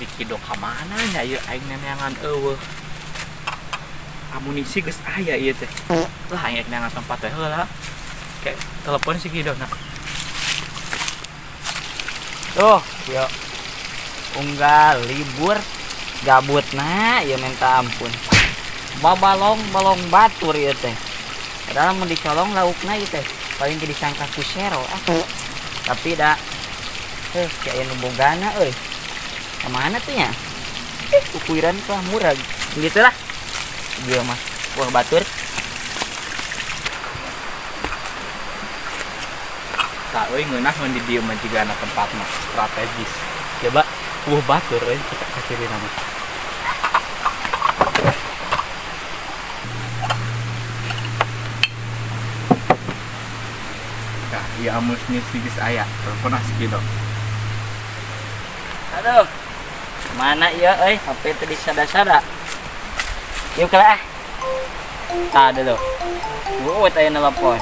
Si Kido ka mana nya ieu aing neneangan eueuh. Amunisi geus aya ieu teh. Lah aing neangan tempat teh heula. Kayak telepon si Kido nah. Tuh, yo. Unggal libur gabut nah, ya minta ampun. Babalong balong batur ieu teh. Padahal mun dicolong laukna ieu teh paling ge disangka ku sero ah. Tapi da kayak nu bogana euy. Ka mana tuh nya? Ukuran tah murah. Gitu lah. Dia mah buah batur. Tak euy ngeunah mun di dieu mah jigana tempat mah strategis. Coba buah batur euy kita kacirina mah. Tah, ieu amunisi geus aya. Telepon ah si Kido. Aduh. Mana ieu euy? HP teh disada-sada. Yuk lah. Tah dulu. Buat aya nelpon.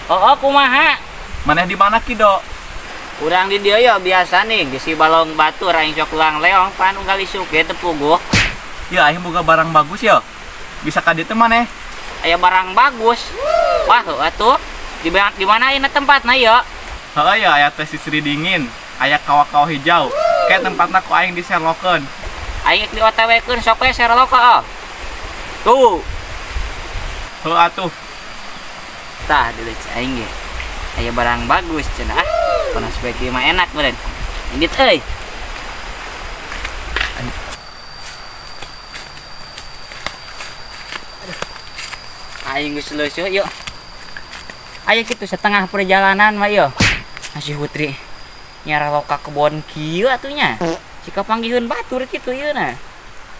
Oh, kumaha? Maneh di mana Kido? Urang di dieu ya biasa nih, geus balong batur aing sok ulang leong pan unggal isuk ge teu puguh. Ya aing boga barang bagus ya. Bisa ka dieu teh maneh? Aya barang bagus. Wah, heuh atuh. Di mana ayeuna tempatna ieu? Heuh ya aya teh sisri dingin, aya kawa-kawa hijau. Kayak tempatna ku aing diserlokeun. Aing di OTW-keun sok we serlok oh. Tuh. Heuh atuh. Tah deuleu aing ge. Aya barang bagus cenah ah. Panas bae kieu mah enak meureun. Indit euy. Aing geus leuseut yeuh. Aya kitu setengah perjalanan mah yeuh. Masih putri nyaralok ka kebon kieu atuh nya. Jika panggiheun batur kitu ieu nah.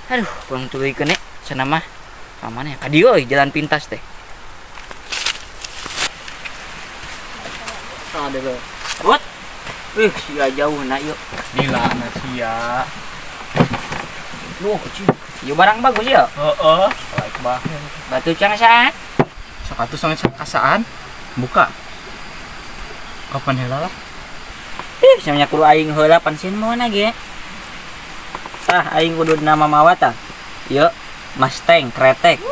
Aduh, kurang tuluykeun cenah mah. Ka mana ya? Ka dieu euy jalan pintas teh. Tah deuleu. Rut. Sia jauh na yeuh. Gila na sia. Duh, cing. Ieu barang bagus ya? Heeh, like banget. Batu cang saan? Sok atuh sok kasaan. Buka. Kapan heula lah? Ih, samanya kudu aing heula pan sieun moal ge. Tah aing kudu nama mawa tah. Ieu Mustang kretek.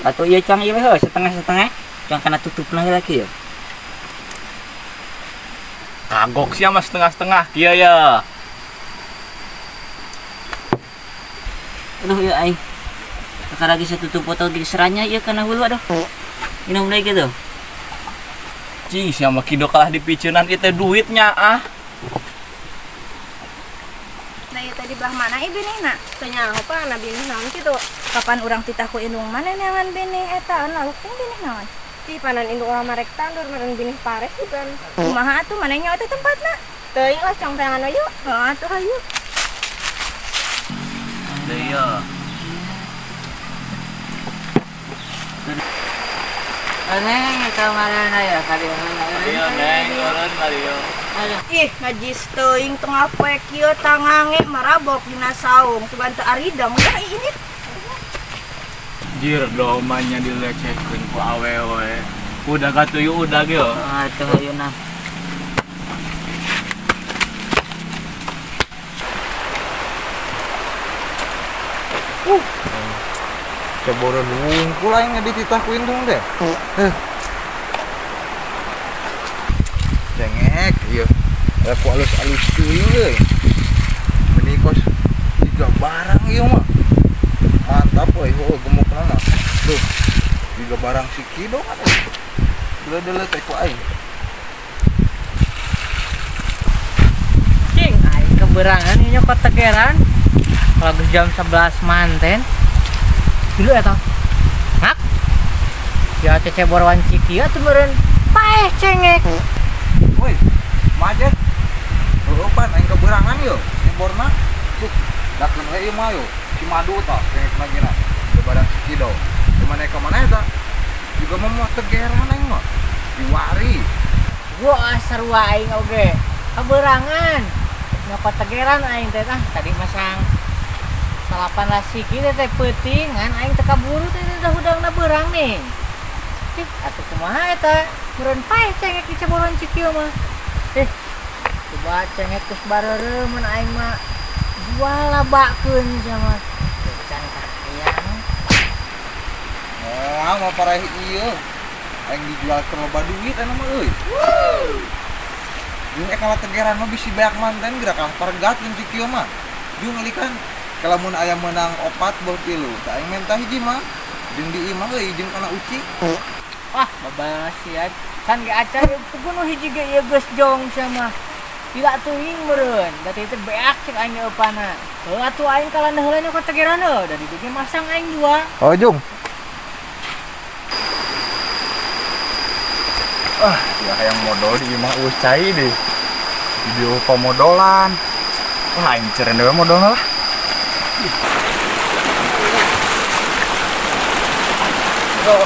Atuh ieu cang ieu heuh setengah-setengah. Cang kana tutupna heula kieu. Kagok sia mah setengah-setengah kieu ya. Aduh ieu aing. Kakara geus tutup botol ge seranya ieu kana hulu aduh. Minum deui kitu. Cing sia mah Kido kalah dipiceunan ieu teh duitnya ah. Nah ieu tadi belah mana ieu benihna? Teu nyaho pa na benih naon kitu. Kapan urang titah ku indung mana neangan benih eta lauk teh benih naon? Ih, panan indung urang marek tandur meureun benih pares bukan. Kumaha atuh mana nyaho teh tempatna? Teuing lah cong teangan we yuk. Heeh atuh hayu. Deui yo. Neng, ka mana ya kali Ayo neng, urun Mario. Ih, najis teuing tengah poe kieu tangange marabok dina saung sugan teu aridang udah ini. Jir domanya dilecehkeun ku awewe. Udah gatuyu udah ge. Atuh hayu nah. Ceboran wungkul aing dititah ku indung deh. Cengek ieu. Ku alus-alus teuing euy. Meni kos tiga barang ieu mah. Mantap euy, heuh gemukna mah. Duh. Tiga barang si Kido kan. Deuleu-deuleu teh ku aing. Cing, aing keberangan ieu nyokot tegeran. Kalau geus jam 11 manten. Dulu eta. Hak. Ya cecebor wanci kieu atuh meureun. Paeh cengek. Woi, majet. Heueuh pan aing keberangan yo, ceborna. Tuh, dakeun we ieu mah yo. Si madu tah cengekna gina. Barang si Kido. Di mana ka mana eta? Juga mau tegeran aing mah. Diwari. Wah, sarua aing oge. Keberangan. Nyokot tegeran aing teh ah tadi masang salapan lasiki teh peuting ngan aing teu kaburu teh udah hudangna beurang nih. Cik, atuh kumaha eta? Meureun paeh cengek di ceboran cikieu mah. Coba cengek geus bareureum mun aing mah jual labakeun sama. Can kahayang. Moal mau paraeh ieu. Aing dijual ke loba duit anu mah euy. Jeung kalah tegeran mah bisi banyak manten geura kalah pargat jeung si kieu mah. Jeung ngelikan kalamun aya meunang 4 boh 3, tah aing menta hiji mah. Jeung di imah euy jeung kana uci. Wah, babas ya. Can ge acan puguh nu hiji ge ieu geus jong sia mah. Lila teuing meureun, da teh beak cek aing eupana. Heuh atuh aing kalah heula nya ka tegeran heuh, da ditu ge masang aing dua. Oh, Jung. Ah, ya hayang modal di imah eueuh cai deh. Video pamodolan. Wah, aing ceren deui modalna lah. Oh,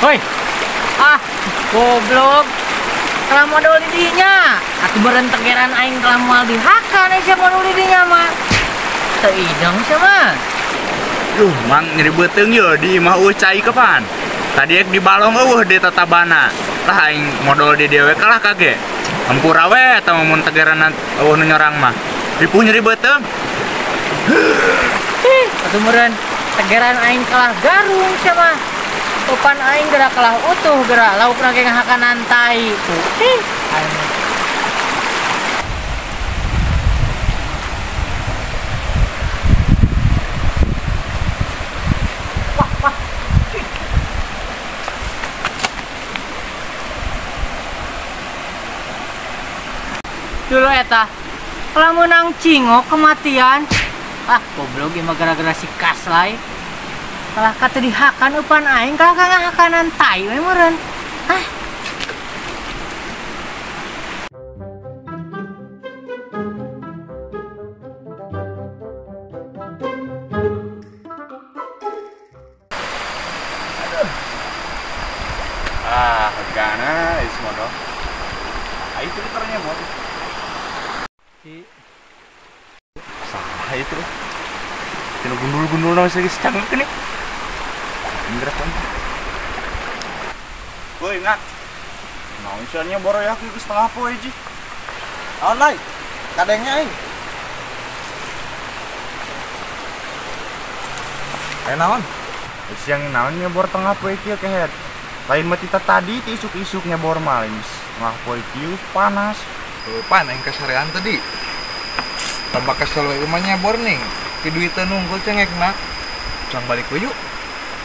hoi. Ah, goblok. Kalah modal di dinya. Atuh meureun tegeran aing kalah moal dihakan sia modal di dinya mah. Teu ideng sia mah. Duh, mang nyeri beuteung ye di imah eueuh cai kapan? Tadi ek di balong eueuh di tatabana. Lah aing modal di dieu we kalah kage. Hampura we eta mah mun tegeran eueuh nu nyorang mah. Ripuh nyeri beuteung. Atuh meureun tegeran aing kalah garung sia mah. Topan aing geura kalah utuh geura laukna ge ngahakanan tai. Ih, aing. Wah, wah. Dulu eta kalah meunang cingok kematian. Ah, goblok ieu mah gara-gara si Kaslay. Kalah ka teu dihakan eupan aing kalah ka ngahakanan tai we meureun. Ah. Ah, gana is modal. Ayo itu ternyata mod. Si salah itu. Tinu gundul-gundul naon sih secangkeun nih. Gerak kan. Woi, ngak. Naon sia nya boroyak ieu setengah poe ji. Naon lai? Kadengnya aing. Aya naon? Siang naon nyebor tengah poe kieu kehet. Lain mah tita tadi ti isuk-isuk nyebor mah lain tengah poe kieu panas. Pan aing kasarean tadi. Tambah kesel we mah nyebor ning. Ti duiteun nungkul cengekna. Cang balik we yuk.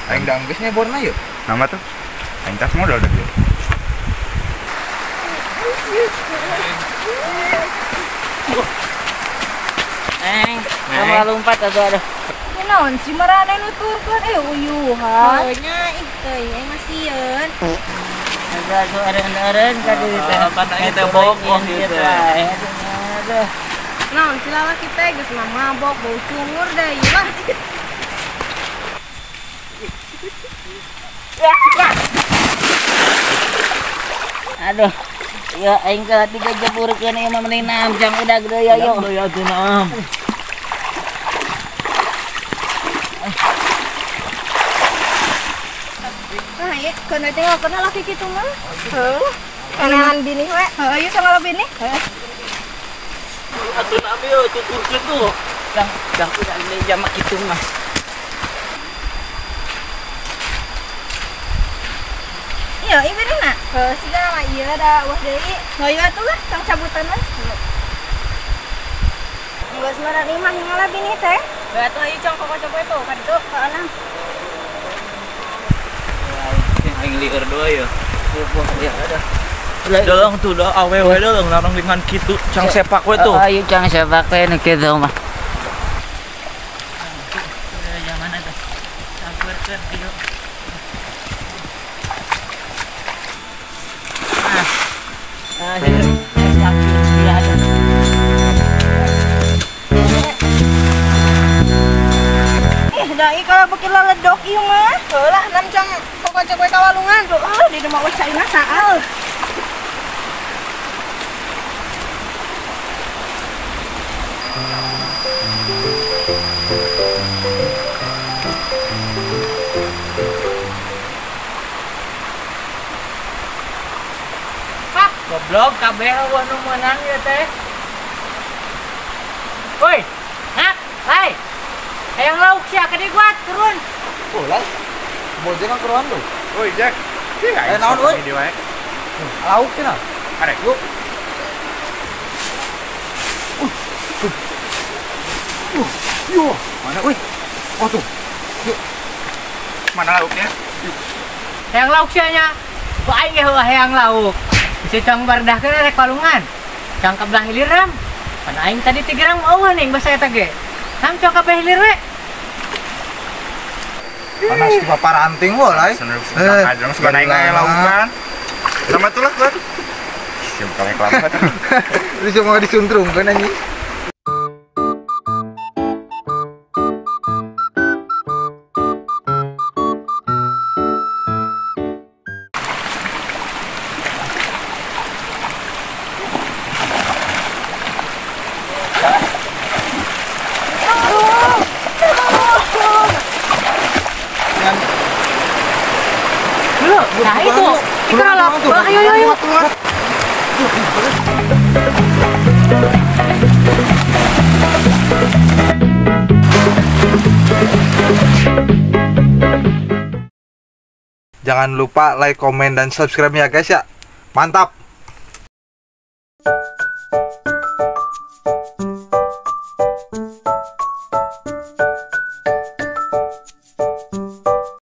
Aing da anggeus nyeborna yuk. Nama tuh? Aing tas modal dah dia. Neng, kamu lompat atuh aduh. Naon si marane nuturkeun uyuhan. Heuh nya ih teuing aing mah sieun. Agak atuh eureun-eureun ka dieu teh. Pan aing teh bogoh ieu teh. Aduh. Naon si lalaki teh geus mah mabok bau cungur da ieu lah. Aduh. Ya aing kalah tiga jeburkeun ieu mah mending namjang udah gede ya yo. Ya atuh naam. Nah, ieu keuna teh kana laki kitu mah. Heuh. Kenalan binih we. Heuh, ieu tanggal binih. Heuh. Atuh naam ieu tuturkeun tuh. Dang, dang udah jamak kitu mah. Iya, ieu bener na. Heuh, siga mah ieu da wah deui. Hayu atuh lah, tong cabutan lah. Geus meureun imah ngala binih teh. Heuh atuh ayo cong kocok we tuh ka ditu ka anang. Aing lieur dua ya. Ya ada. Dolong tuh dah awewe dolong larang dengan kitu cang sepak we tuh. Ayo cang sepak we nu kitu mah. Zaman atuh. Sabarkeun ieu. Ah, ih, da ieu kalau beuki leledok ieu mah. Heuh lah, nam cang pokok we ka walungan. Heuh, di mah we caina saal. Goblok kabeh eueuh nu meunang ieu teh. Woi, hah? Lai. Hayang lauk sia ka dieu guat turun. Oh, lai. Bojeng ka keruan tuh. Woi, Jack. Eh, naon euy? Lauk cenah. Arek. Yuk. Yo, mana euy? Oh tuh. Yuk. Mana lauknya? Hayang lauk sia nya. Ku aing ge heueuh hayang lauk. Bisi cang bardahkeun rek palungan. Cang ka belah hilir ram. Pan aing tadi tigerang eueuh ning basa eta ge. Ram cang ka belah hilir we. Panas di paparanting wo lai. Eh, suka naik aya laukan. Sama tuh lah, Bang. Siap kali kelapa. Lu cuma disuntrungkeun anjing. Nah itu, ikan lah. Ayo, ayo, ayo. Jangan lupa like, komen, dan subscribe ya guys ya. Mantap!